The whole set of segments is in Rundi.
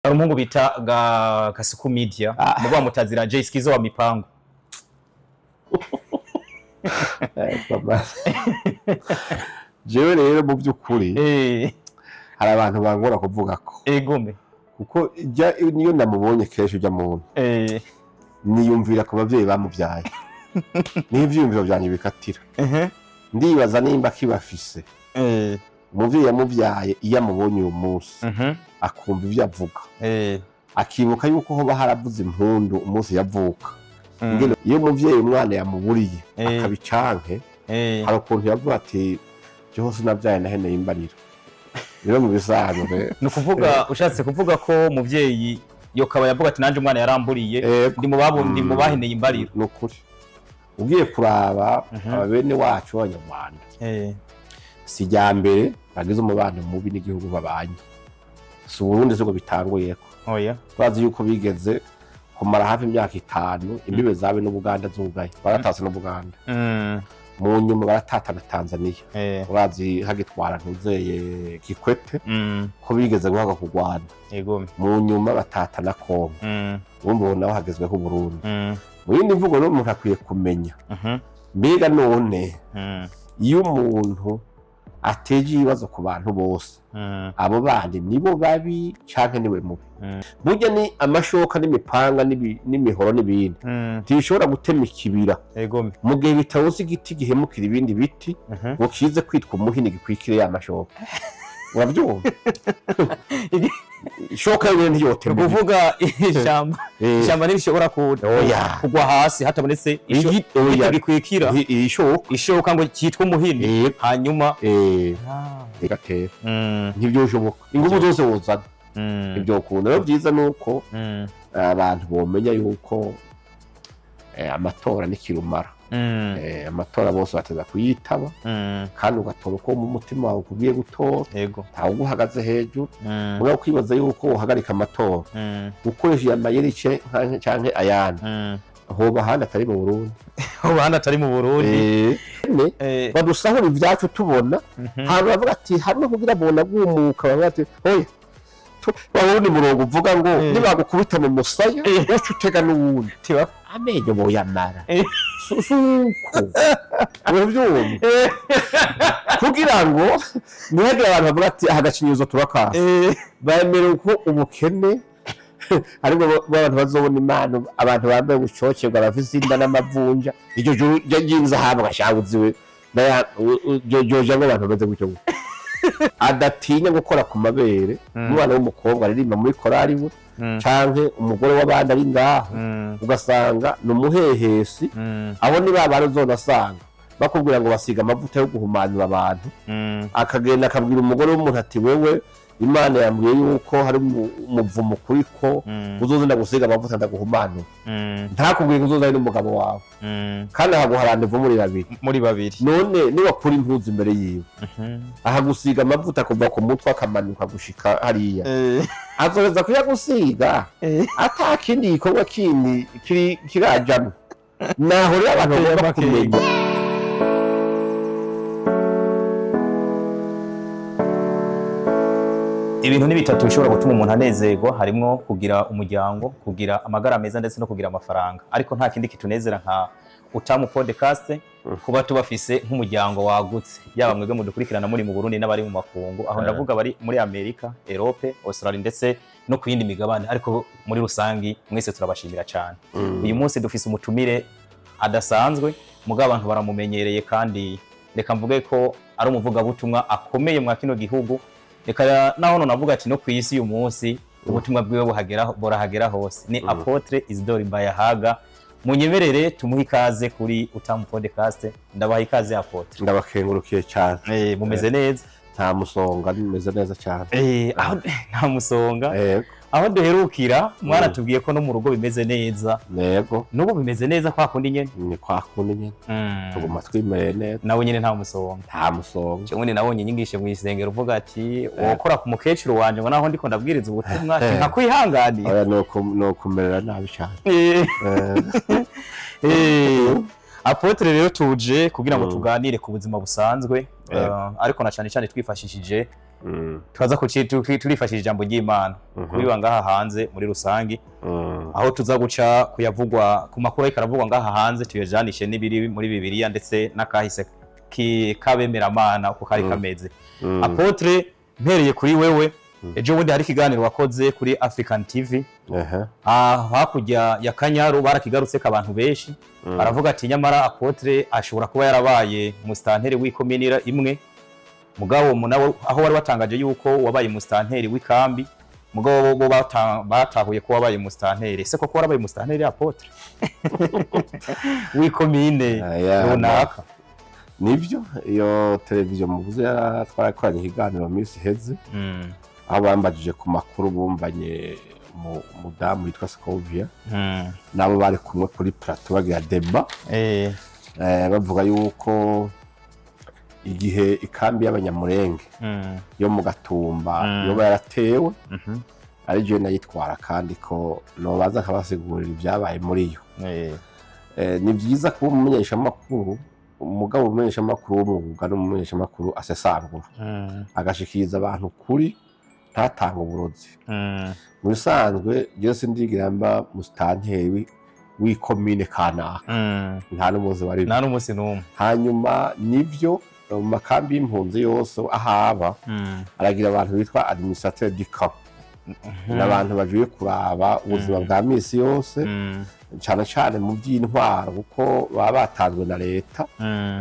Hari umuhungu bita ga Kasuku Media mugwa mutazira Jay Skizo wa mipango. Jewe rero mu by'ukuri hari abantu bangora kuvuga ko egome kuko niyo namubonye kenshi ujya muntu niyumvira ku bavyeyi bamuvyaye niho ivyiyumviro vyanje bikatira. Ndibaza nimba kibafise umuvyeyi yamuvyaye iyo amubonye uyu munsi akumva ivyo avuga akibuka yuko hoba haravuze impundu umunsi yavuka. Iyo umuvyeyi umwana yamuburiye akabicanke hari ukuntu yavuga ati jeho sinavyaye naheneye imbariro. Rero mu bisanzwe ni ukuvuga ushatse kuvuga ko umuvyeyi yokaba yavuga ati nanje umwana yaramburiye ndi mu babo ndi mu baheneye imbariro. Ni ukuri ugiye kuraba ababene wacu b'abanyarwanda si irya mbere bagize umubano mubi n'igihugu babanye, si Uburundi sibwo bitanguyeko. Bazi yuko bigeze kumara hafi imyaka 5 imbibe zabe n'Ubuganda zugaye, baratase n'Ubuganda mu nyuma baratata na Tanzania. Urazi hagitwara ntuzeye Kikwete ko bigeze guhaga ku Rwanda, mu nyuma batata na Kongo, ubu naho hagezweho Burundi. Mu yindi mvugo rero umuntu akwiye kumenya mbega none iyo umuntu ateje ibibazo ku bantu bose abo bandi nibo babi canke niwe mubi? Burya ni amashoka n'imipanga n'imihoro n'ibindi ntibishobora gutema ikibira mu gihe bitabuze igiti gihemukira ibindi biti ngo kize kwitwa umuhini gikwikire ya mashoka. Uravyumva? Ishoka yonyene ntiyotema. Kuvuga ishyamba ishyamba ntirishobora kugwa hasi hatabonetse igiti gikwikira ishoka ngo cyitwe umuhini hanyuma gatera ntibyoshoboka. Ingufu zose wozana ibyo kuntu. Rero byiza nuko abantu bomenya yuko amatora ni kirumara. Amatora bose bateza kuyitaba kandi ugatora uko mu mutima wawe ukubwiye gutora, ntawe uguhagaze hejuru. Mugabo kwibaza yuko uhagarika amatora ukoresheje amayeri canke ayandi hoba ahandi atari mu Burundi. Hoba ahandi atari mu Burundi. Badusahura ivyacu tubona hanyuma bavuga ati hamwe kugira bona gumuka bavuga ati oya wabona umurongo uvuga ngo nibagukubita mu musaya uca utega n'uwundi amenyo boyamara suko uravyumva kugira ngo ntihagire abantu bavuga ati aha gacinyizo turakasa bemere ko ubukene ariko abantu bazobona impano abantu bambaye ubucokerwa bafise inda n'amavunja iryo juru ry'inzahabu gashabuziwe ryoja ngo abantu bameze gutyo adatinya gukora ku mabere. Umwana w'umukobwa aririmba muri korari we canke umugore w'abandi ari ngaho ugasanga ni umuhehesi. Abo ni ba bantu uzonasanga bakubwira ngo basiga amavuta yo guhumanura abantu, akagenda akabwira umugore w'umuntu ati wewe Imana yambwiye yuko hari umuvumo kuriko uzoza ndagusiga amavuta ndaguhumanura, ntakubwiye ngo uzoza ari n'umugabo wawe kandi akaguha rendez-vous muri babiri. None niba kuri impuzu imbere yiwe ahagusiga amavuta kuva ku mutwe akamanuka gushika hariya azoheza kuyagusiga ata kindi gikorwa kindi kirajamwo. Naho rero abantu bagomba kumenya. Ibintu ni bitatu bishobora gutuma umuntu anezerwa, harimwo kugira umuryango, kugira amagara meza ndetse no kugira amafaranga. Ariko nta kindi kitunezera nka Utamu Podcast kuba tubafise nk'umuryango wagutse, yaba mwebwe mudukurikirana muri mu Burundi n'abari mu makungu, aho ndavuga bari muri Amerika, Europe, Australia ndetse no ku yindi migabane, ariko muri rusangi mwese turabashimira cyane. Uyu munsi dufise umutumire adasanzwe, mugabo abantu baramumenyereye kandi reka mvuge ko ari umuvugabutumwa akomeye mwa kino gihugu. Reka naho navuga ati no ku isi uyu munsi ubutumwa bwiwe burahagera hose. Ni Apotre Isidore Mbayahaga. Munyemerere tumuhe ikaze kuri Utamu Podcast. Ndabaha ikaze Apotre. Ndabakengurukiye cyane. Mumeze neza? Nta musonga, bimeze neza cyane. Aho nta musonga. Aho duherukira mwaratubwiye ko no mu rugo bimeze neza. Yego. Nubu bimeze neza kwa kundi nyene? Ni kwa kundi nyene. Tuguma twimereye neza. Nawe nyene nta musonga. Nta musonga. Cyo nyene nabonye inyigisho mu isengero uvuga ati wokora ku mukecuru wanje ngo naho ndiko ndabwiriza ubutumwa ati nkakwihanganira. Oya no kumerera nabi cyane. Apotre rero tuje kugira ngo tuganire ku buzima busanzwe. Ariko na cyane cyane twifashishije tukaza turifashishije ijambo ry'Imana kubiba ngaha hanze muri rusangi, aho tuza guca kuyavugwa ku makuru ariko aravugwa ngaha hanze, tuyajanishe n'ibiri muri Bibiliya ndetse n'akahise k'abemeramana uko kari kameze. Apôtre, mpereye kuri wewe, ejo bundi hari ikiganiro wakoze kuri African TV hakurya ya Kanyaru, barakigarutse abantu benshi baravuga ati nyamara Apôtre ashobora kuba yarabaye musitanteri w'ikominira imwe, mugabo nawe aho wari watangaje yuko wabaye musitanteri w'ikambi, mugabo bo batahuye ko wabaye musitanteri. Ese koko warabaye musitanteri, Apôtre, w'ikomine runaka? Nivyo, iyo televiziyo muvuze twarakoranye ikiganiro mu minsi iheze, aho bambajije ku makuru bumvanye umudamu witwa Scovia nabo bari kumwe kuri plateau bagira débat, bavuga yuko igihe ikambi y'Abanyamurenge yo mu Gatumba yoba yaratewe ari je nayitwara, kandi ko nobaza nkabasigurira ibyabaye muri yo. Ni byiza kuba umumenyeshamakuru, umugabo umumenyeshamakuru w'umwuga n'umumenyeshamakuru asesangura, agashikiriza abantu kuri, ntatanga uburozi. Mu bisanzwe byose ndigira mba musitanteri w'ikomine kanaka, nta n'umunsi wari nta n'umunsi n'umwe. Hanyuma nivyo, mu makambi y'impunzi yose ahaba aragira abantu bitwa administrateur du camp, n'abantu bagiye kuraba ubuzima bwa misi yose, cyane cyane mu by'intwaro, kuko baba batanzwe na leta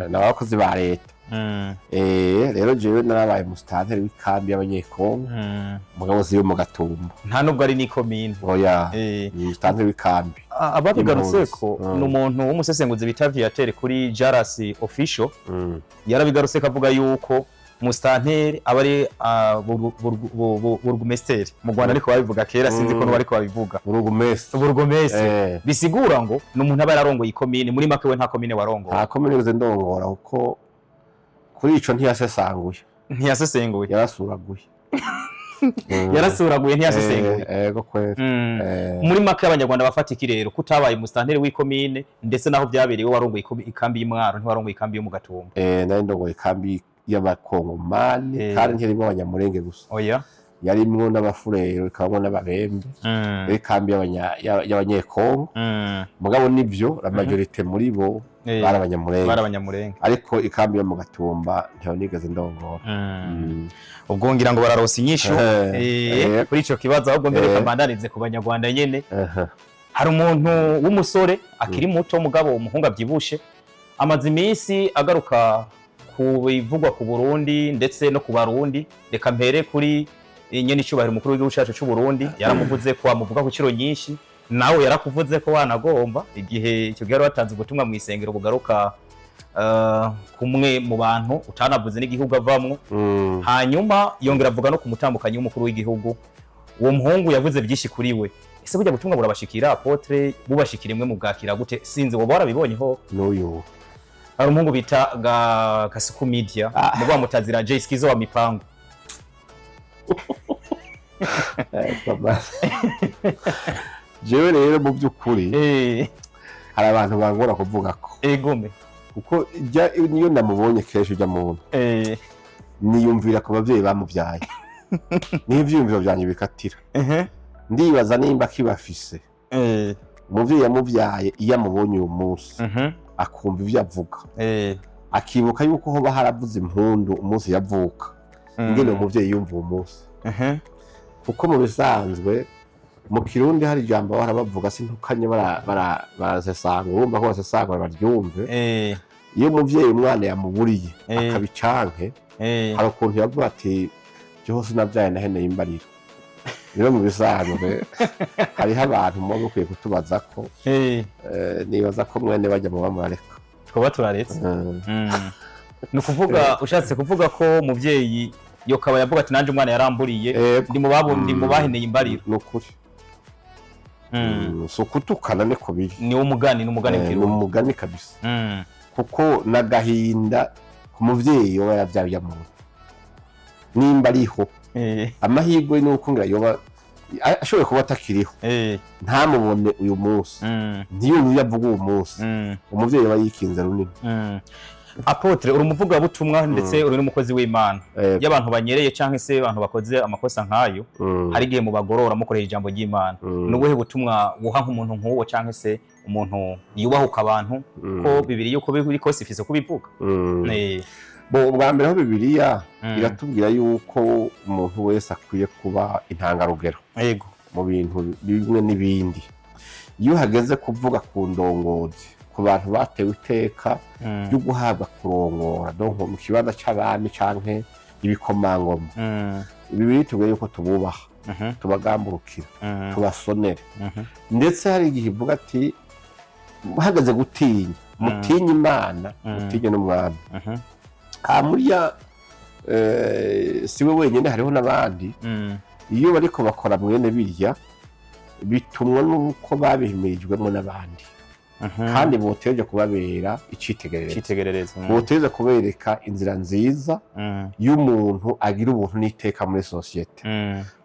n'abakozi ba leta. Rero jewe narabaye musitanteri w'ikambi y'Abanyekongo, mugabo si yo mu Gatumba. Nta nubwo ari n'ikomine? Oya, ni musitanteri w'ikambi. Ababigarutse ko ni umuntu w'umusesenguzi bita Viateur kuri Jarasi Official, yarabigarutse kavuga yuko musitanteri aba ari burugumesiteri mu Rwanda, ariko babivuga kera, sinzi ko bariko babivuga. Burugumesitiri. Burugumesitiri bisigura ngo ni umuntu aba yararongoye ikomine. Muri make we nta komine warongoye? Nta komine nigeze ndongora, kuko kuri ico ntiyasesanguye. Ntiyasesenguye. Yarasuraguye. Yarasuraguye, ntiyasesenguye. Ego kweri. Muri make Abanyarwanda bafata iki rero kutabaye umusitanteri w'ikomine, ndetse naho byabereye we warongoye ikambi y'Imwaro, ntiwarongoye ikambi yo mu Gatumba? Nari ndongoye ikambi y'Abakongomani, kandi ntirimo Abanyamurenge gusa. Oya. Yarimwo n'Abafurero, ikabamwo n'Ababembe, ikambi y'Abanyekongo. Mugabo nivyo, la majorité muri bo bari Abanyamurenge. Bari Abanyamurenge. Ariko ikambi yo mu Gatumba ntayo nigeze ndongora. Ubwo ngira ngo bararonsa inyishu kuri ico kibazo. Ahubwo mbere kamandanize ku Banyarwanda nyene. Hari umuntu w'umusore akiri muto, mugabo umuhungu abyibushe, amaze iminsi agaruka ku bivugwa ku Burundi ndetse no ku Barundi. Reka mpere kuri nyene icubahiro umukuru w'igihugu cyacu cy'u Burundi, yaramuvuze ko amuvuga ku kiro nyinshi, nawe yarakuvuze ko wanagomba igihe icyo gihe watanze ubutumwa mu isengero bugaruka kumwe mu bantu utanavuze n'igihugu avamwo. Hanyuma yongera avuga no ku mutambukanyi w'umukuru w'igihugu. Uwo muhungu yavuze byinshi kuri we. Ese burya butumwa burabashikira, Apôtre? Bubashikira imwe mu bwakira gute? Sinzi woba warabibonye ho. N'uyu? Hari umuhungu bita Kasuku Media, mugwa mutazira Jay Skizo wa mipango. Jewe rero mu by'ukuri hari abantu bangora kuvuga ko egome, kuko niyo ndamubonye kenshi ujya muntu niyumvira ku babyeyi bamubyaye, niho ivyiyumviro byanjye bikatira. Ndibaza nimba kibafise umuvyeyi yamubyaye, iyo amubonye uyu munsi akumva ivyo avuga, akibuka yuko hoba haravuze impundu umunsi yavuka, ingene umuvyeyi yumva uwo munsi. Kuko mu bisanzwe mu Kirundi hari ijambo bahora bavuga, sintukanye, barasesangura, urumva ko basesangura baryumve. Iyo umuvyeyi umwana yamuburiye akabicanke, hari ukuntu yavuga ati jeho sinavyaye naheneye imbariro. Rero mu bisanzwe hariho abantu muba mukwiye kutubaza ko nibaza ko mwene bajya muba murareka. Twaba turaretse. Ni ukuvuga ushatse kuvuga ko umuvyeyi yokaba yavuga ati nanje umwana yaramburiye, ndi mu baheneye imbariro. Ni ukuri, si ukutukana, niko biri. Ni umugani, ni umugani. Ni umugani kabisa, kuko n'agahinda ku muvyeyi yoba yavyaye muntu nimba ariho. Amahirwe ni uko ngira yoba ashoboye kuba atakiriho, ntamubone uyu munsi, ntiyumve ibyo avuga uwo munsi, umuvyeyi aba yikinze runini. Apôtre, uri umuvugabutumwa ndetse uri n'umukozi w'Imana. Yego. Iyo abantu banyereye canke se abantu bakoze amakosa nk'ayo, hari igihe mubagorora mukoresha ijambo ry'Imana. Ni ubuhe butumwa wuha nk'umuntu nk'uwo canke se umuntu yubahuka abantu, ko Bibiliya uko biri kose ifise kubivuga? Bo, ubwa mbere aho Bibiliya iratubwira yuko umuntu wese akwiye kuba intangarugero mu bintu bimwe n'ibindi. Iyo hageze kuvuga ku ndongozi, ku bantu batewe iteka ryo guhabwa kurongora, donc mu kibanza c'abami canke ibikomangoma, Bibiliya itubwira yuko tububaha, tubagamburukira, tubasonere. Ndetse hari igihe ivuga ati hageze gutinya, mutinye Imana, mutinye n'umwami. Hamuriya si we wenyine, hariho n'abandi. Iyo bariko bakora mwene birya, bitumwa n'uko babihimirijwemo n'abandi, kandi boteje kubabera icitegererezo, Icitegererezo. Boteje kubereka inzira nziza y'umuntu agira ubuntu n'iteka muri sosiyete.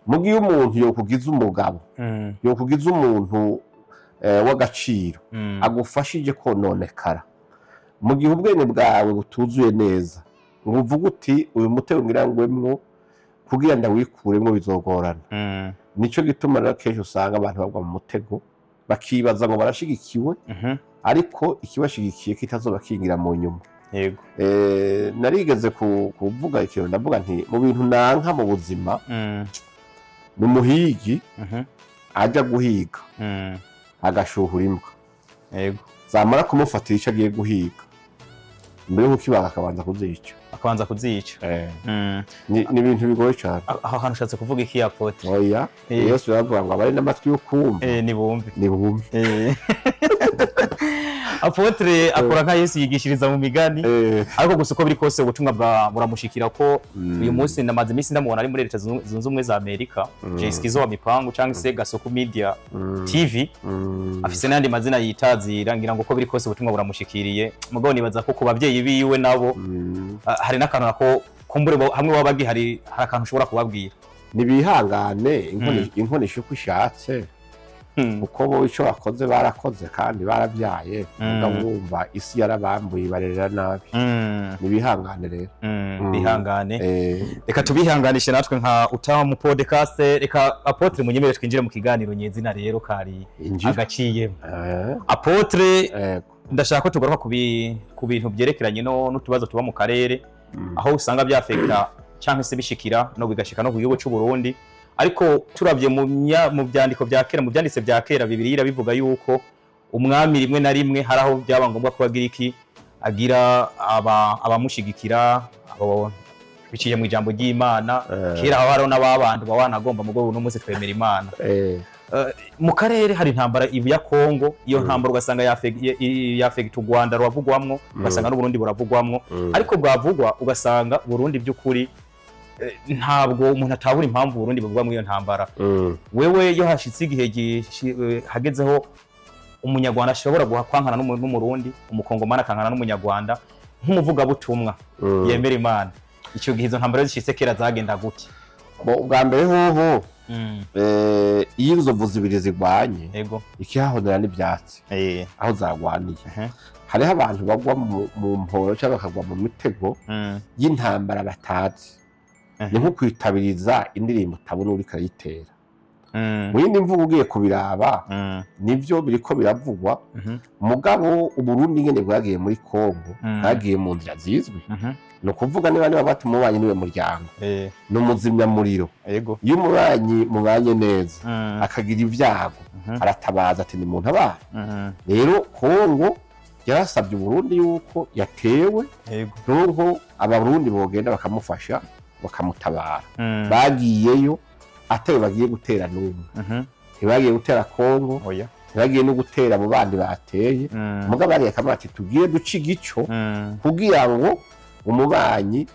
Mu gihe umuntu yokugiza umugabo, yokugiza umuntu w'agaciro, agufashije kononekara, mu gihe ubwenge bwawe butuzuye neza ngo uvuge uti uyu mutego ngira ngwemwo kugira ndawikuremwo, bizogorana. Nico gituma rero kenshi usanga abantu bagwa mu mutego, bakibaza ngo barashigikiwe, ariko ikibashigikiye kitazoba kingira mu nyuma. Narigeze kuvuga ikintu, ndavuga nti mu bintu nanka mu buzima ni umuhigi ajya guhiga, agashuhura imbwa, zamara kumufatira icyo agiye guhiga, mbere y'uko kibaga akabanza kuzica. Akabanza kuzica. Ni ibintu bigoye cyane. Aho hantu ushatse kuvuga iki, apôtre? Oya. Yesu yaravuga ngo abari n'amatwi yo kumva nibumve. Nibumve. Apôtre akora nka Yesu, yigishiriza mu migani. Ariko gusa uko biri kose ubutumwa bwa buramushikira, ko uyu munsi namaze iminsi ndamubona ari muri Leta Zunze Ubumwe za Amerika, Jay Skizo wa Mipangu cyangwa se Gasoko Media TV, afise n'ayandi mazina yitazira. Ngira ngo uko biri kose ubutumwa buramushikiriye. Mugabo nibaza ko ku bavyeyi biwe nabo hari n'akantu nako kumbure hamwe baba bagihari, hari akantu ushobora kubabwira. Nibihangane, inkoni ishuka ishatse, kuko bo icyo bakoze barakoze kandi barabyaye. Mugabo wumva isi yarabambuye, ibarerera nabi. Nibihangane rero. Bihangane. Reka tubihanganishe natwe nka Utamu Podcast. Reka apôtre munyemere twinjire mu kiganiro nyezina rero kari Injira. agaciyemo. Apôtre, Yego. ndashaka ko tugaruka ku bintu byerekeranye no n'utubazo tuba mu karere, aho usanga byafekta cyangwa se bishikira no bigashika no ku gihugu cy'u Burundi. Ariko turavye mu byandiko bya kera, mu byanditse bya kera, Bibiliya irabivuga yuko umwami rimwe na rimwe hari aho byaba ngombwa ko agira iki, agira abamushigikira, abo biciye mu ijambo ry'Imana. Kera haba hariho n'ababantu baba wanagomba, mu rwego n'umunsi twemera Imana. Mu karere hari intambara ibu ya Kongo. Iyo ntambara ugasanga yafegita u Rwanda ruravugwamwo, ugasanga n'Uburundi buravugwamwo. Ariko bwavugwa ugasanga Burundi by'ukuri ntabwo umuntu atabura impamvu Burundi buvugwa muri iyo ntambara. Wewe iyo hashitse igihe hagezeho umunyarwanda ashobora kwankana n'Umurundi, umukongomani akankana n'umunyarwanda, nk'umuvugabutumwa yemera Imana, icyo gihe izo ntambara iyo zishitse kera zagenda gute? Bo, ubwa mbere hoho, iyo inzovu zibiri zigwanye, ikihahonera n'ibyatsi aho zagwaniye. Hariho abantu bagwa mu mporo cyangwa bakagwa mu mitego y'intambara batazi. Ni nko kwitabiriza indirimbo utabona uriko arayitera. Mu yindi mvugo, ugiye kubiraba, nibyo biriko biravugwa. Mugabo Uburundi nyene bwagiye muri Kongo, bwagiye mu nzira zizwi. Ni ukuvuga niba bati umubanyi niwe muryango, ni umuzimyamuriro. Iyo umubanyi mubanye neza, akagira ibyago, aratabaza ati ni muntu abana. Rero Kongo yarasabye Uburundi yuko yatewe, nuko Abarundi bogenda bakamufasha, bakamutabara. Bagiyeyo atewe bagiye gutera n'umwe, ntibagiye gutera Kongo, Oya. ntibagiye no gutera abo bandi bateye. Mugabo bariye akamaro ati tugiye duca igico kugira ngo umubanyi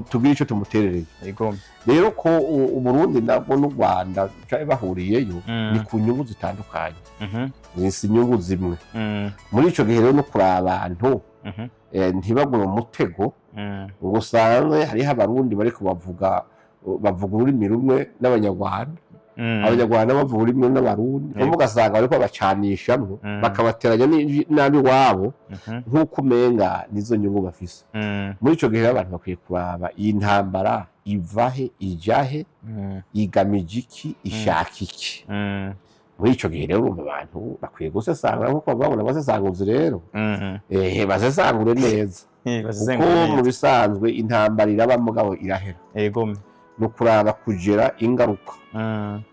tugire icyo tumuterereye. Rero ko Uburundi nabwo n'u Rwanda cari bahuriyeyo, ni ku nyungu zitandukanye, si inyungu zimwe. Muri ico gihe rero no kuraba abantu ntibagwe mu mutego, ngo usange hariho Abarundi bariko bavuga ururimi rumwe n'Abanyarwanda. Abanyarwanda bavuga ururimi n'Abarundi, ugasanga bariko babacanishamwo, bakabateranya n'abi wabo, nk'uko umenga nizo nyungu bafise. Muri ico gihe abantu bakwiye kuraba iyi ntambara ivahe, ijahe, igamije iki, ishaka iki. Muri ico gihe rero urumva abantu bakwiye gusesangura, nk'uko babona abasesanguzi rero, basesangure neza, kuko mu bisanzwe intambara iraba mugabo irahera. Ni ukuraba kugera ingaruka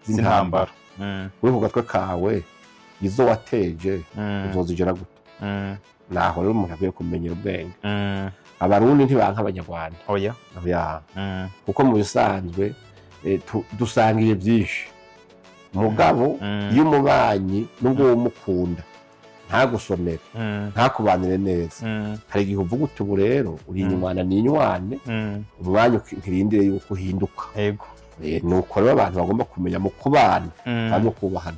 z'intambara uri ku gatwe kawe, izo wateje uzozigera gute. Naho rero umuntu akwiye kumenyera ubwenge. Abarundi ntibanka Abanyarwanda. Oya. Kuko mu bisanzwe dusangiye byinshi, mugabo iyo umubanyi nubwo umukunda ntagusomere, ntakubanire neza, hari igihe uvuga uti ubu rero uri inywana n'inywane, umwanya ntirindire yuko uhinduka. Nuko rero abantu bagomba kumenya mu kubana kandi no kubahana.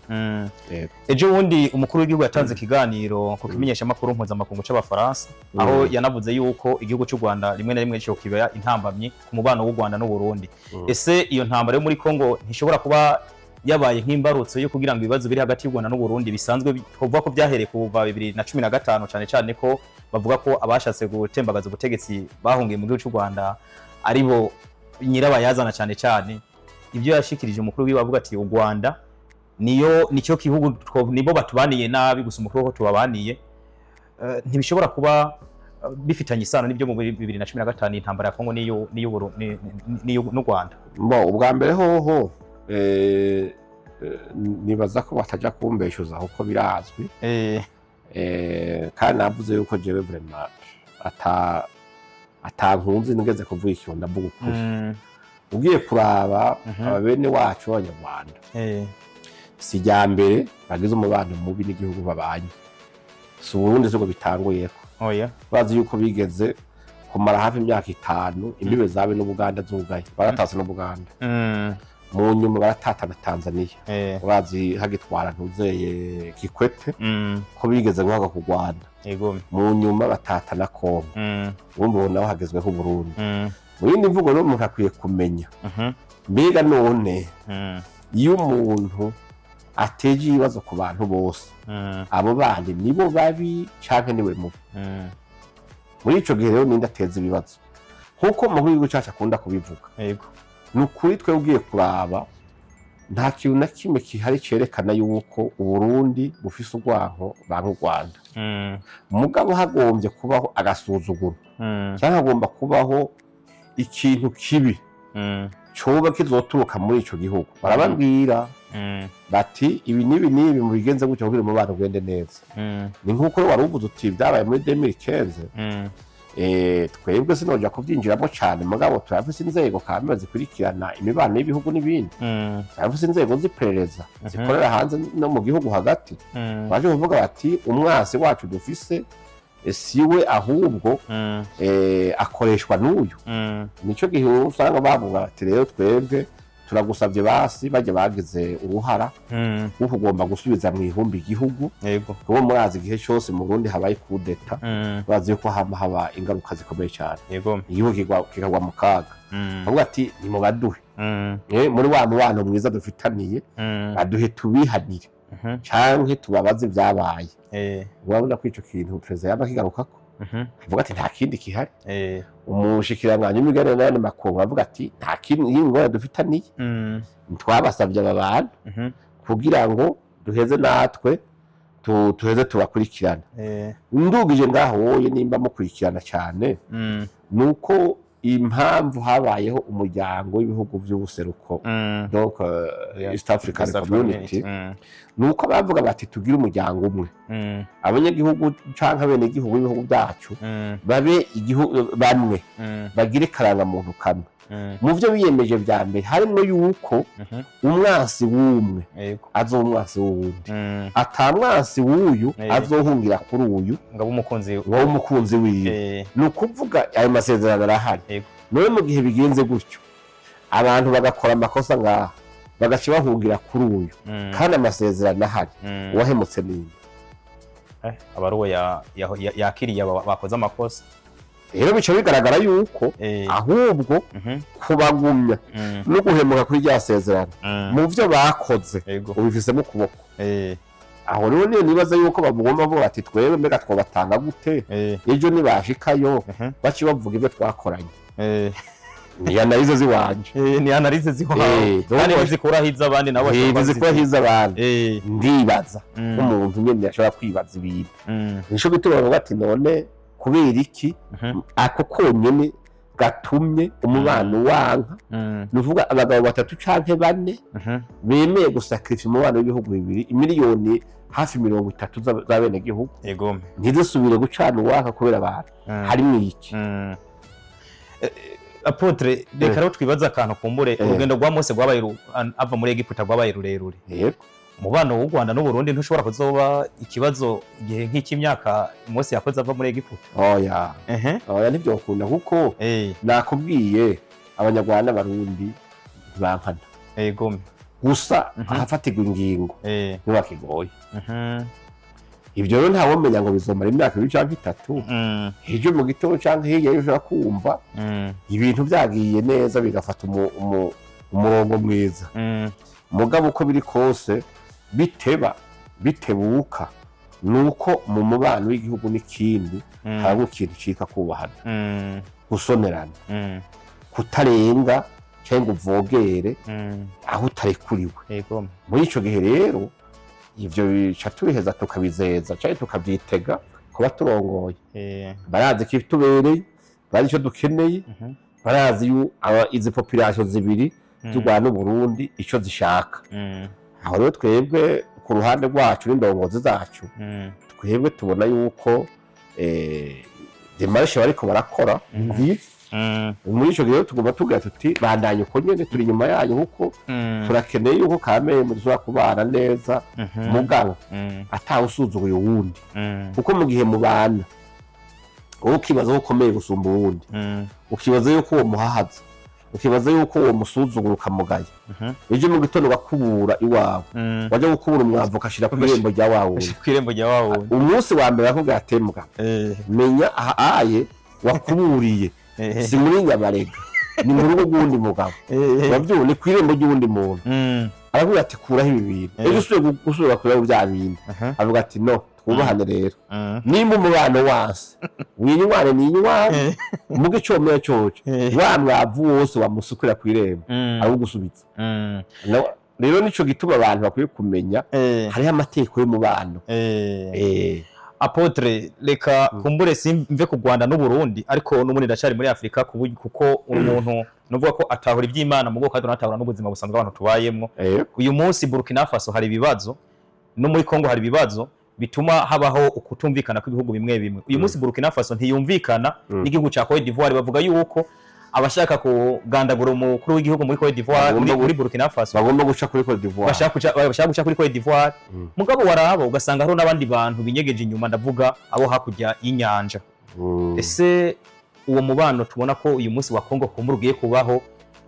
Ejo bundi umukuru w'igihugu yatanze ikiganiro ku kimenyeshamakuru mpuzamakungu c'Abafaransa, aho yanavuze yuko igihugu cy'u Rwanda rimwe na rimwe cyo kiba intambamyi ku mubano w'u Rwanda n'u Burundi. Ese iyo ntambara yo muri Kongo ntishobora kuba yabaye nk'imbarutso yo kugira ngo ibibazo biri hagati y'u Rwanda n'u Burundi bisanzwe kuvuga ko byahereye kuva 2015, cyane cyane ko bavuga ko abashatse gutembagaza ubutegetsi bahungiye mu gihugu cy'u Rwanda aribo nyirabayazana? Cyane cyane ibyo yashikirije umukuru wiwe avuga ati u Rwanda niyo nicyo gihugu nibo batubaniye nabi gusa umukuru ko tubabaniye, ntibishobora kuba bifitanye isano n'ibyo mu 2015 intambara ya Kongo niyo niyo n'u Rwanda? Bo ubwa mbere hoho nibaza ko bataja kumbeshuza kuko birazwi. Kandi navuze yuko jewe vraiment atankunzi nigeze kuvuga ikintu, ndavuga ukuri. Ugiye kuraba ababene wacu b'Abanyarwanda, si irya mbere bagize umubano mubi n'igihugu babanye, si Uburundi sibwo bitanguyeko. Bazi yuko bigeze kumara hafi imyaka 5 imbibe zabe n'Ubuganda zugaye, baratase n'Ubuganda, mu nyuma baratata na Tanzania. Urazi hagitwara ntuzeye Kikwete ko bigeze guhaga ku Rwanda, mu nyuma batata na Kongo, urumva ubu naho hagezweho Burundi. Mu yindi mvugo rero umuntu akwiye kumenya, mbega none iyo umuntu ateje ibibazo ku bantu bose, abo bandi nibo babi canke niwe mubi? Muri ico gihe rero ninde ateza ibibazo? Nkuko umukuru w'igihugu cacu akunda kubivuga, ni ukuri twe ugiye kuraba nta kintu na kimwe kihari cerekana yuko Uburundi bufise urwanko banka u Rwanda. Mugabo hagombye kubaho agasuzuguro, cyangwa hagomba kubaho ikintu kibi coba kizoturuka muri ico gihugu, barababwira bati ibi n'ibi n'ibi mubigenze gutya kugira umubano ugende neza. Ni nk'uko wari uvuze uti byabaye muri 2015, twebwe sinoja kubyinjiramo cyane, mugabo turafise inzego kamwe zikurikirana imibano y'ibihugu n'ibindi, turafise inzego z'iperereza zikorera hanze no mu gihugu hagati. Baje kuvuga bati umwasi wacu dufise siwe ahubwo akoreshwa n'uyu. Nico gihe usanga bavuga bati rero twebwe turagusabye basi bajya bagize uruhara wo kugomba gusubiza mu ihumbi igihugu, kuko murazi igihe cyose mu Burundi habaye kudeta, bazi yuko haba ingaruka zikomeye cyane, igihugu kikagwa mu kaga. Bavuga ati nimubaduhe muri wa mubano mwiza dufitaniye, baduhe tubihanire canke tubabaze ibyabaye. Urabona ko ico kintu perezida yaba kigarukako, avuga ati nta kindi kihari. Umushikiranganji w'imigenderanire n'ayandi makungu avuga ati nta kindi ngorane dufitaniye, twabasabye aba bantu kugira ngo duheze natwe tuheze tubakurikirana. Ndugije ngaho woye nimba mukurikirana cyane, nuko impamvu habayeho umuryango w'ibihugu by'ubuseruko, donc East African Community, nuko bavuga bati tugire umuryango umwe, abanyagihugu canke abenegihugu b'ibihugu byacu babe igihugu bamwe, bagire karangamuntu kamwe. Mu byo biyemeje vya mbere harimo yuko umwansi w'umwe azoba umwansi w'uwundi, atamwansi w'uyu azohungira kuri uyu ngo abe umukunzi wiwe. Ni ukuvuga ayo masezerano arahari. None mu gihe bigenze gutyo abantu bagakora amakosa ngaha bagaca bahungira kuri uyu, kandi amasezerano ahari, uwahemutse ninde? Abaruwo yakiriye bakoze amakosa. Rero bica bigaragara yuko ahubwo kubagumya no guhemuka kuri rya sezerano mu byo bakoze ubifisemo ukuboko. Aho rero niyo nibaza yuko bagomba bavuga ati twebwe mbega twobatanga gute, ejo nibashikayo baci bavuga ibyo twakoranye. Ni analyse ziwanje, ni analyse ziwawe kandi zikuraho iz'abandi nabo zikuraho iz'abandi. Ndibaza umuntu nyene ashobora kwibaza ibintu nico gituma bavuga ati none kubera iki ako konyene gatumye umubano wanka, nuvuga abagabo batatu canke bane bemeye gusacrifice umubano w'ibihugu bibiri, imiliyoni hafi 30 z'abene gihugu ntizisubire gucana uwaka kubera abantu harimo iki. Apotre, reka rero twibaza akantu kumbure urugendo rwa Mose rwabaye ava muri Egiputa rwabaye rurerure. Umubano w'u Rwanda n'u Burundi ntushobora kuzoba ikibazo igihe nk'ik'imyaka Mose yakoze ava muri Egiputa? Oya. Oya ntibyokunda kuko nakubwiye Abanyarwanda n'Abarundi ntibankana. Gusa ahafatirwa ingingo ntibakigoye. Ibyo rero ntawomenya ngo bizomara imyaka 2 canke 3. Ejo mu gitondo canke hirya y'ejo ushobora kumva ibintu byagiye neza bigafata umurongo mwiza. Mugabo uko biri kose biteba bitebuka nuko mu mubano w'igihugu n'ikindi harimo ikintu cika kubahana, gusonerana, kutarenga cyangwa uvogere aho utarekuriwe. Muri ico gihe rero ivyo bica tubiheza tukabizeza cyangwa tukabyitega kuba turongoye. Barazi ko tubereye, barazi ico dukeneye, barazi izi population zibiri z'u Rwanda n'u Burundi ico zishaka. Aho rero twebwe ku ruhande rwacu n'indongozi zacu twebwe tubona yuko demarche bariko barakora nziza. Muri ico gihe tugomba tugira tuti bandanye uko nyene turi inyuma yanyu kuko turakeneye yuko kamere muzura kubana neza mugabo atawusuzuguye uwundi. Kuko mu gihe mubana wowe ukibaza ko ukomeye gusumba uwundi, ukibaza yuko uwo muhahaza, ukibaza yuko uwo musuzugura ukamugaya, ejo mu gitondo bakubura iwawe, wajya gukubura umwavu ukashira ku irembo rya wawe, umunsi wa mbere bakubwira ati mbwa menya aha aye wakuburiye si muri Nyabarega ni mu rugo rw'uwundi mugabo, urabyumva, ni ku irembo ry'uwundi muntu. Aravuga ati kuraho ibi bintu, ejo usubiye gusubira kuraho bya bintu, avuga ati no twubahane rero, nimba umubano wanse winywane ninywane muge cyomeye cyoco wa mwavu wose wamusukira ku irembo arugusubiza. Rero nico gituma abantu bakwiye kumenya hariho amategeko y'umubano. Apotre, reka kumbure simve ku Rwanda n'u Burundi ariko n'ubundi ndacari muri Afrika kuko umuntu nuvuga ko atahura iby'Imana mu bwoko kandi atahura n'ubuzima busanzwe abantu tubayemwo. Uyu munsi Burkina Faso hari ibibazo no muri Kongo hari ibibazo bituma habaho ukutumvikana kw'ibihugu bimwe bimwe. Uyu munsi Burkina Faso ntiyumvikana n'igihugu ca Cote d'Ivoire, bavuga yuko abashaka kugandagura umukuru w'igihugu muri Cote d'Ivoire muri Burkina Faso bagomba guca kuri Cote d'Ivoire, bashaka guca kuri Cote d'Ivoire. Mugabo warabo ugasanga hariho n'abandi bantu binyegeje inyuma, ndavuga abo hakurya y'inyanja. Ese uwo mubano tubona ko uyu munsi wa Kongo kumbura ugiye kubaho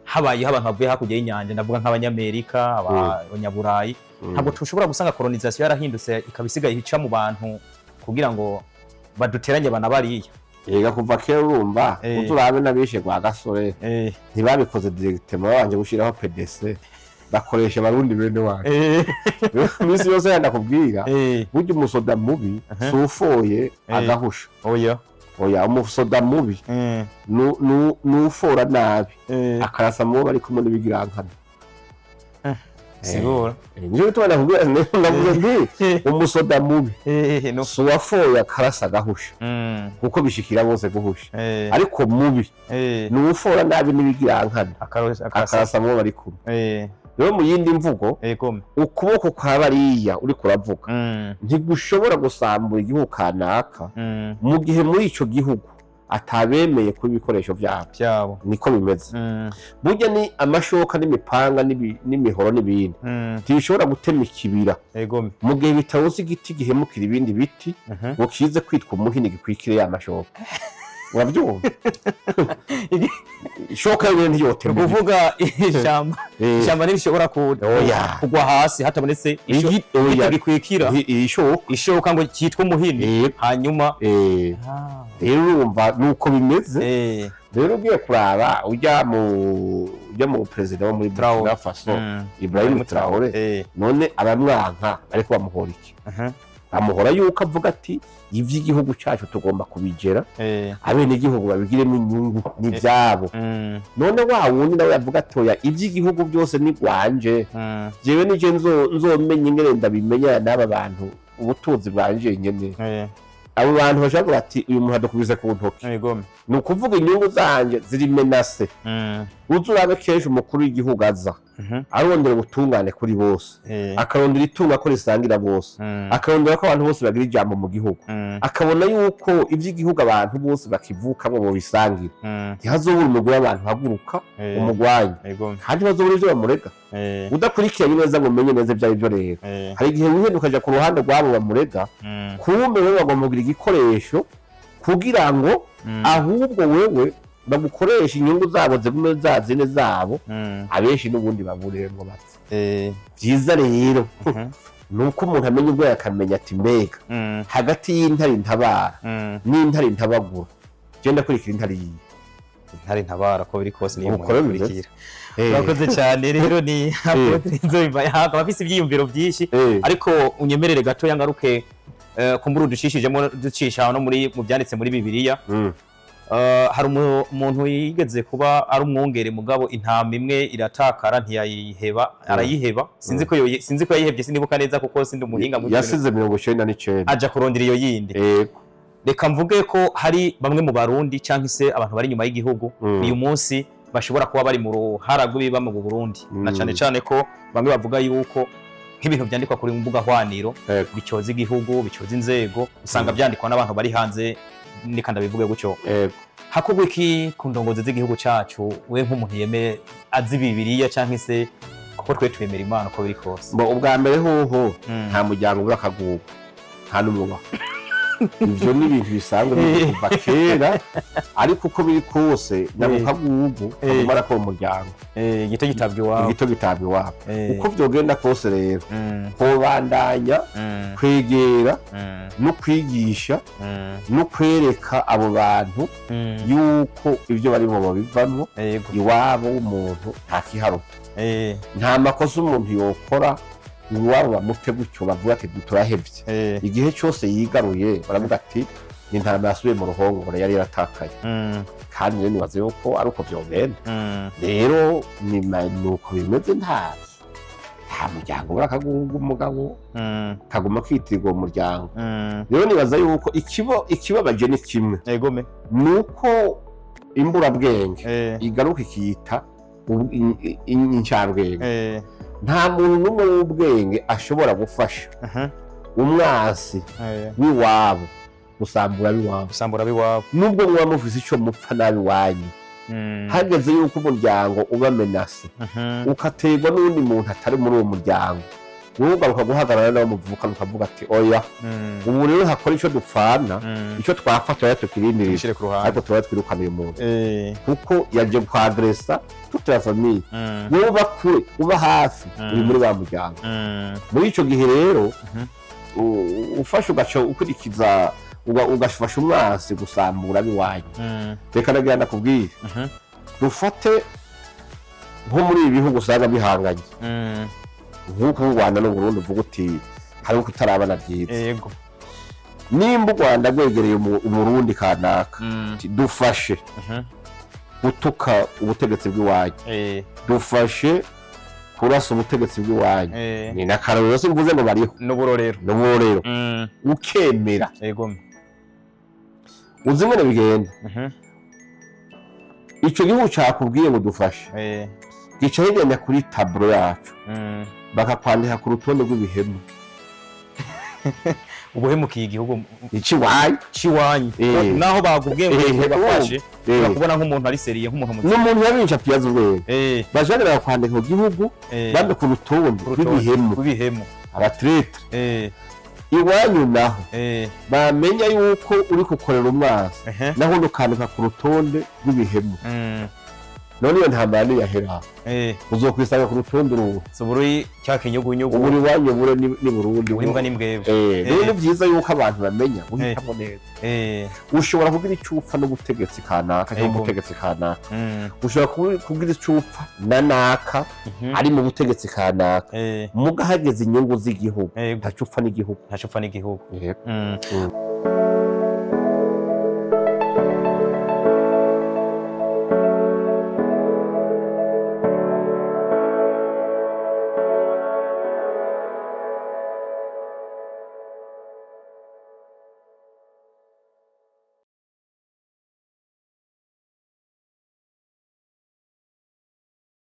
habayeho abantu bavuye hakurya y'inyanja, ndavuga nk'Abanyamerika, Abanyaburayi, ntabwo tushobora gusanga colonization yarahindutse ikaba isigaye ica mu bantu kugira ngo baduteranye banabariya. Yega kuva kera urumva uzurabe n'abishe kwa gasore ntibabikoze directement, babanje gushiraho PDC bakoresha Barundi bene wacu. Imisi yose yandakubwira burya umusoda mubi sufoye agahusha. Oya oya, umusoda mubi nufora nabi akarasa mu bari kumwe n'ibigirankana. Sigura nico gituma nakubwira ndavuze nti umusoda mubi suwafoye akarasa agahusha kuko bishikira bose guhusha, ariko mubi nufora nabi n'ibigirankana akarasa mu bari kumwe. Rero mu yindi mvugo ukuboko kwa bariya uri kuravuga ntigushobora gusambura igihugu kanaka mu gihe muri ico gihugu atabemeye kuba ibikoresho byabo. Niko bimeze. Burya ni amashoka n'imipanga n'imihoro n'ibindi ntibishobora gutema ikibira mu gihe bitabuze igiti gihemukira ibindi biti ngo kize kwitwa umuhini gikwikire ya mashoka. Urabyumva, ishoka yonyine ntiyotema. Kuvuga ishyamba, ishyamba ntirishobora kugwa hasi hatabonetse oya. Gikwikira ishoka. Ishoka ngo cyitwa umuhini, hanyuma Rero urumva nuko bimeze. Rero ugiye kuraba ujya mu perezida wo muri Burkina Faso, Ibrahim Traoré, none abamwanka ariko bamuhora iki? Bamuhora yuko avuga ati iby'igihugu cyacu tugomba kubigera, abenegihugu babigiremo inyungu n'ibyabo. None wa wundi nawe yavuga ati oya, iby'igihugu byose ni rwanje, jewe nije nzomenya ingene ndabimenya n'aba bantu, ubutunzi bwanje nyene. Abo bantu bashobora ati uyu muntu adukubise ku ntoki, ni ukuvuga inyungu zanje ziri menase. Uzi urabe kenshi umukuru w'igihugu aza arondera ubutungane kuri bose, akarondera itunga ko risangira bose, akarondera ko abantu bose bagira ijambo mu gihugu, akabona yuko iby'igihugu abantu bose bakivukamo bobisangira. Ntihazobura umugwi w'abantu haguruka umugwanyi, kandi bazobura ivyo bamurega. Udakurikiranye neza ngo umenye neza ibyo aribyo, rero hari igihe wihenda ukaja ku ruhande rw'abo bamurega, kumbe wewe bagomba kugira igikoresho kugira ngo ahubwo wewe bagukoresha inyungu zabo zigume za zine zabo, abenshi n'ubundi baburemwo bapfa. Byiza rero nuko umuntu amenya ubwo yakamenya ati mbega hagati y'intare ntabara n'intare ntabagura, je ndakurikira intare yiye. Intare ntabara ko biri kose niyo umuntu akurikira. Urakoze cyane. Rero ni Apotre Nzobimbayahaga abafise ibyiyumviro byinshi, ariko unyemerere gato yangaruke kumbura uducishijemo ducisha no muri mu byanditse muri Bibiliya. Hari umuntu yigeze kuba ari umwungere, mugabo intama imwe iratakara ntiyayiheba, arayiheba. Sinzi ko yayihebye, sinibuka neza kuko sindi umuhinga mu yasize 99 aja kurondera iyo yindi. Reka mvuge ko hari bamwe mu Barundi cyangwa se abantu bari inyuma y'igihugu uyu munsi bashobora kuba bari mu ruhara rw'ibiba mu Burundi, na cyane cyane ko bamwe bavuga yuko nk'ibintu byandikwa kuri mbuga hwaniro bicoza igihugu, bicoza inzego, usanga byandikwa n'abantu bari hanze. Nika ndabivuge gutyo. Hakogwa iki ku ndongozi z'igihugu cyacu, we nk'umuntu yemeye azi Bibiliya cyangwa se kuko twe twemera Imana uko biri kose? Ubwa mbere hoho nta muryango ubura akagugu, nta n'umwe. Ivyo ni ibintu bisanzwe kuva kera, ariko uko biri kose nako kagugu kaguma ko umuryango. Igito gitabwa iwabo. Igito gitabwa iwabo. Uko vyogenda kose rero kobandanya kwegera no kwigisha no kwereka abo bantu yuko ivyo barimo babivamwo. Iwabo w'umuntu nta kiharuta, nta makosa umuntu yokora iwabo bamute gutyo bavuga ati turahevye. Igihe cyose yigaruye baravuga ati ni intama yasubiye mu ruhongore yari yaratakaye. Kandi rero nibaze yuko ari uko vyogenda. Rero ni uko bimeze, nta muryango ubura akagugu, umugabo kaguma kitirirwa uwo muryango. Rero nibaza yuko ikibabaje ni kimwe, ni uko imburabwenge igaruka ikiyita incabwenge. Nta muntu n'umwe w'ubwenge ashobora gufasha umwasi w'iwabo gusambura ab'iwabo, nubwo muba mufise ico mupfa n'ab'iwanyu. Hageze yuko umuryango uba menase ukaterwa n'undi muntu atari muri uwo muryango, wowe ugaruka guhagarara nawe muvukana ukavuga ati oya, ubu rero hakora ico dupfana, ico twafata tukirindirira, ariko tuba twirukana uyu muntu kuko yaje kwadresa toute la famille. Wowe uba kure uba hafi uri muri wa muryango. Muri ico gihe rero ufashe ugaca ukurikiza ugafasha umwansi gusambura abiwanyu. Reka nagira ndakubwire, dufate nko muri ibi bihugu usanga bihanganye nk'uko u Rwanda n'u Burundi, uvuga uti hariho kutarabana byiza. Nimba u Rwanda rwegereye Umurundi kanaka, dufashe gutuka ubutegetsi bw'iwanyu, dufashe kurasa ubutegetsi bw'iwanyu, ni n'akarorero simvuze ngo bariho, n'uburorero ukemera. Uzi ingene bigenda? Ico gihugu cakubwiye ngo dufashe gica kigenda kuri taburo yacu, bakakwandika ku rutonde rw'ibihemu. Ubuhemukiye igihugu iciwanyu, naho bagubwiye ngo bafashe, bakubona nk'umuntu ari seriye, nk'umuntu muzima, n'umuntu yabinje apiyaza ubwenge, baje bakakwandika ku gihugu bande ku rutonde rw'ibihemu, abatretre. Iwanyu naho bamenya yuko uri gukorera umwansi, naho ukandika ku rutonde rw'ibihemu. None iyo ntambara niyahera, uzokwisanga ku rutonde uruhu. Suburi cya kinyugunyugu. Ubu iwanyu bure ni Burundi. Urimbwa n'imbwebwe. Rero ni byiza yuko abantu bamenya guhitamo neza. Ushobora kugira icyo upfa n'ubutegetsi kanaka cyangwa umutegetsi kanaka, ushobora kugira icyo upfa na naka ari mu butegetsi kanaka, muga hageze inyungu z'igihugu, ntacyo upfa n'igihugu. Ntacyo upfa n'igihugu. Yego.